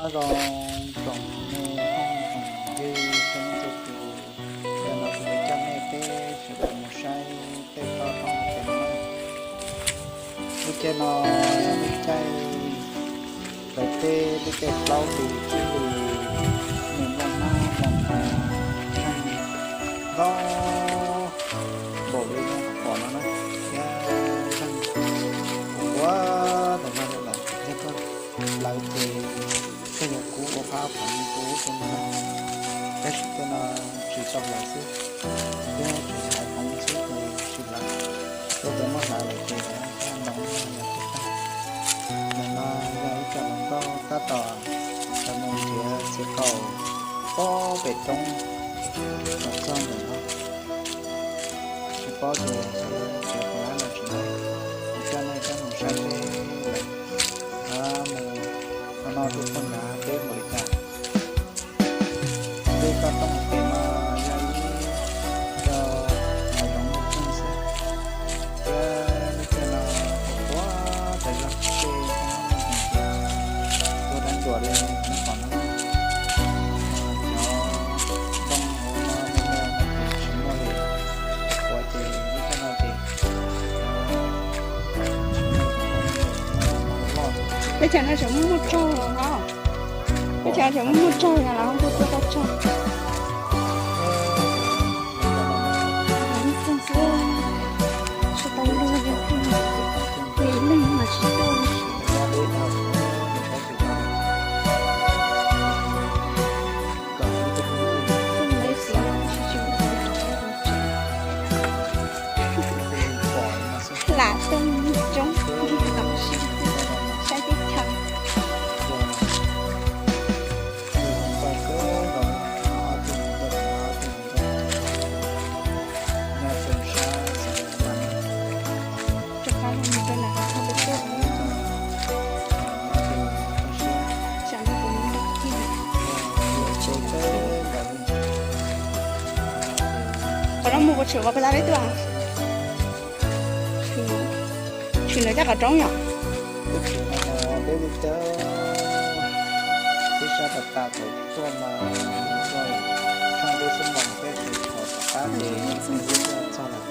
Nyob zoo tsoom me phooj tsoom ywg txhua leej txhua tus, ntawm no kuv yuav coj nej peb sawv daws mus saib tej toj roob hauv pes no. Lub caij no yog lub caij hlawv teb, lub caij plaub hlis tsib hlis, nws nplooj hnab nplooj hnav, zeeg ntau npaum li nej pom no na, thiab zeeg ua ntau no li lawm. Yog koj hlawv ces koj yuav kub ua phab phoov kub rau no, tab sis tej no tsis tau hlawv xwb, thiab tsuas yog hauv phoov xwb ces tsis hlawv. Koj tau muab hlawv lawm ces koj ntoo no yog tib tag. Ntawm no yog ib co hluas nkauj tab tom mus nrhiav txiv qaum pob pem roob los txog ntawm no. Tsis paub ces sawv daws tsev puas laib los tsis laib, kuv coj nej peb mus saib seb lawv mus qhov no rau puag nrad teb npaum li cas. Tej toj roob hauv pes no yog ib co hav zoov muaj txoog xwb, thiab lub caij no ua ua tas zog tej tuaj dab ntsuas li nej pom no. Cov ntoo hauv no me me no ces tsis muaj li, ua ces lub caij no ces Teb chaws no tseem muaj muaj tsaug los hos. Teb chaws tseem muaj muaj tsaug yog los kuj tuaj tau tsaug. Tsis tau luag li, leej mas tsis tuaj li. Lam tuaj mus coob, saib teb chaws. Rov qab los mus rau nram qhov thaj peb tuaj, tsam no kuv mus ncig. Qhov no mus puas tshwm qhov peb lab peb tuaj? Tshwm ntawm caj qhov roob yom. Ib sab tas tas thaum tuaj mas tshaj lub xub npoo peb tshwm qhov tom qab ces txog lawm.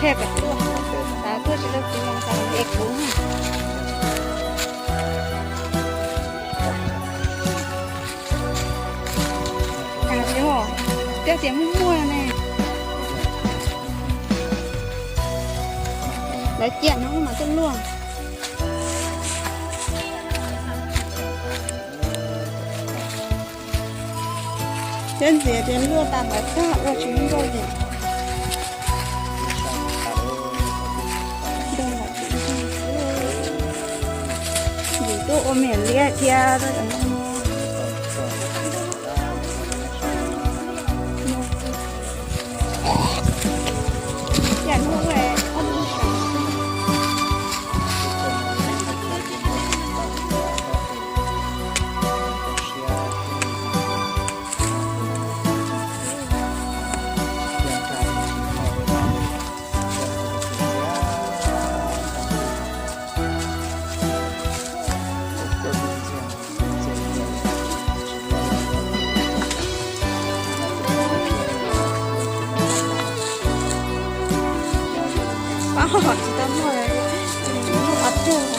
Thiaj kom tuaj, xav tuaj tsis tau txiv mas xav es kuv na. Hais tias, twb tias muaj muaj ne. Lawv ciam no mas twb luaj. Thiab ntxiv ces luaj tas lawv tag ua tsis nkauj li. Yus tuaj ua me nyuam liab thiab. Pab ho tsis tau muaj, muaj pab tuag.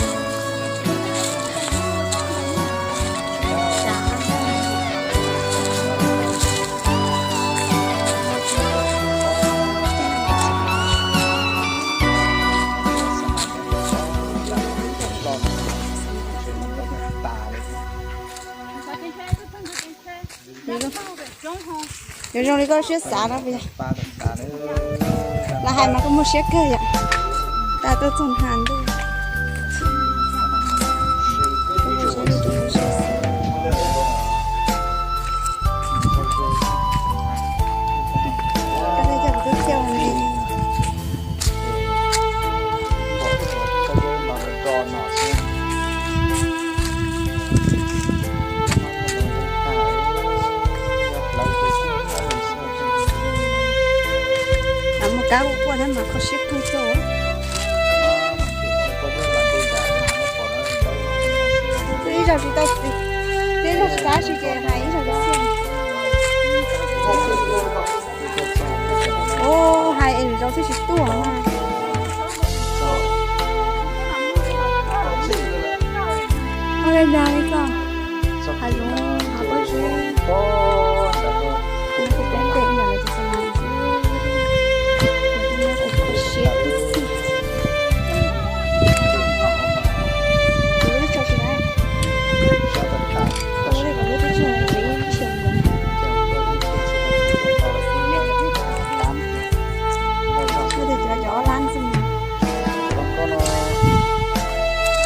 Yuav zoo li koj siab xav no puas yog? Lam hais mas koj muaj siab kawg yom. Tag tuaj txog nrad ntuj. Mus kab ua quaj thiab mas kho siab kawg tuaj. Twb ib zaug tsis tau, twb ib zaug tsis tau dab tsi ces hais ib zaug tsis tau. Hais es lwm zaus twb tsis tuaj na. Ua li dag li koj, hais lus hais pob zeb, kuv peb pem ntawm lawv tus xav mas xwb, kuv siab tib si. Kuv lub tso tsis laiv, kuv lub tso tsis laiv, kuv lub tso tsis laiv.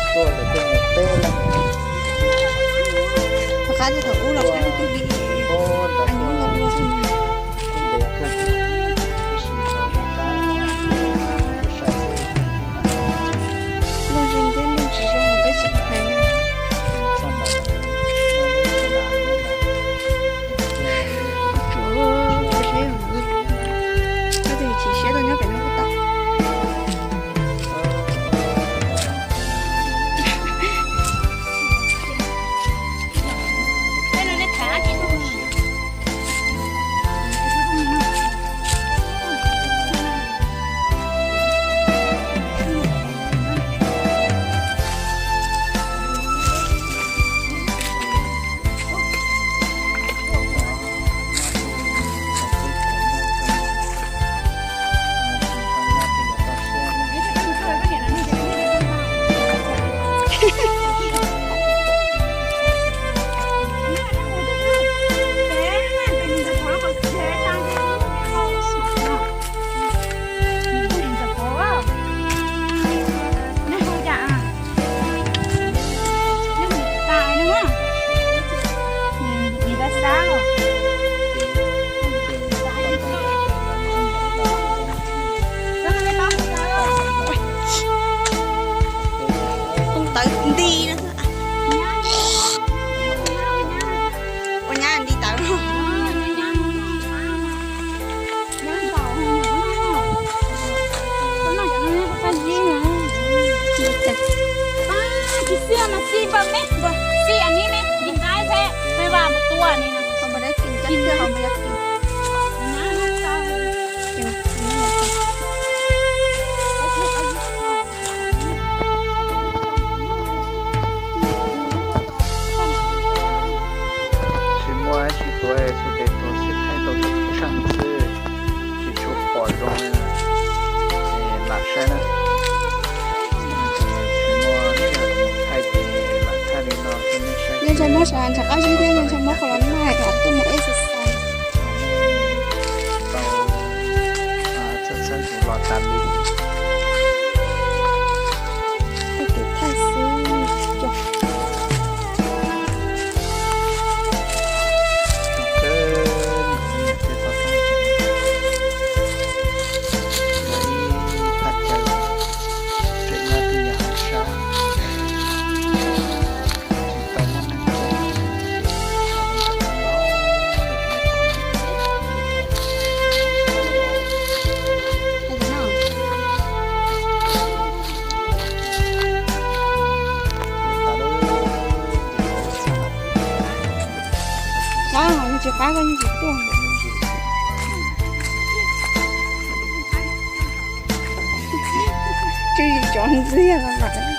Kuv tias cov cov ob lab xwb mas. Tom qab thaum ub los qab tus li, a nyuj los ua xwb. Luag zoo thiab luag tsis zoo los peb tsis hais. Tsuav, tsuav seb, koj tus chim siab tuaj nyob pem no puas tau. Koob tawv nti no. Ua nyab nti tawv no. Tsis muaj dab tsi tuav, txhua tes tuav xwb, thaij tau tib tsheej xwb, tsis tshua pom zoo, lam saib na. Tsis muaj thaij ces lam thaij li no rau nej saib. Yog ntshai muab sawv daws ntshav qab zib thiab yog ntshai muab qhov los noj hais kom tuaj mus exercise. Tau txhawj txhawj tus los tas li. Tus thaij xwb. Qab, tsis qab koj yeej tsis tuaj. Tswv yim cov ntxiag no lawm.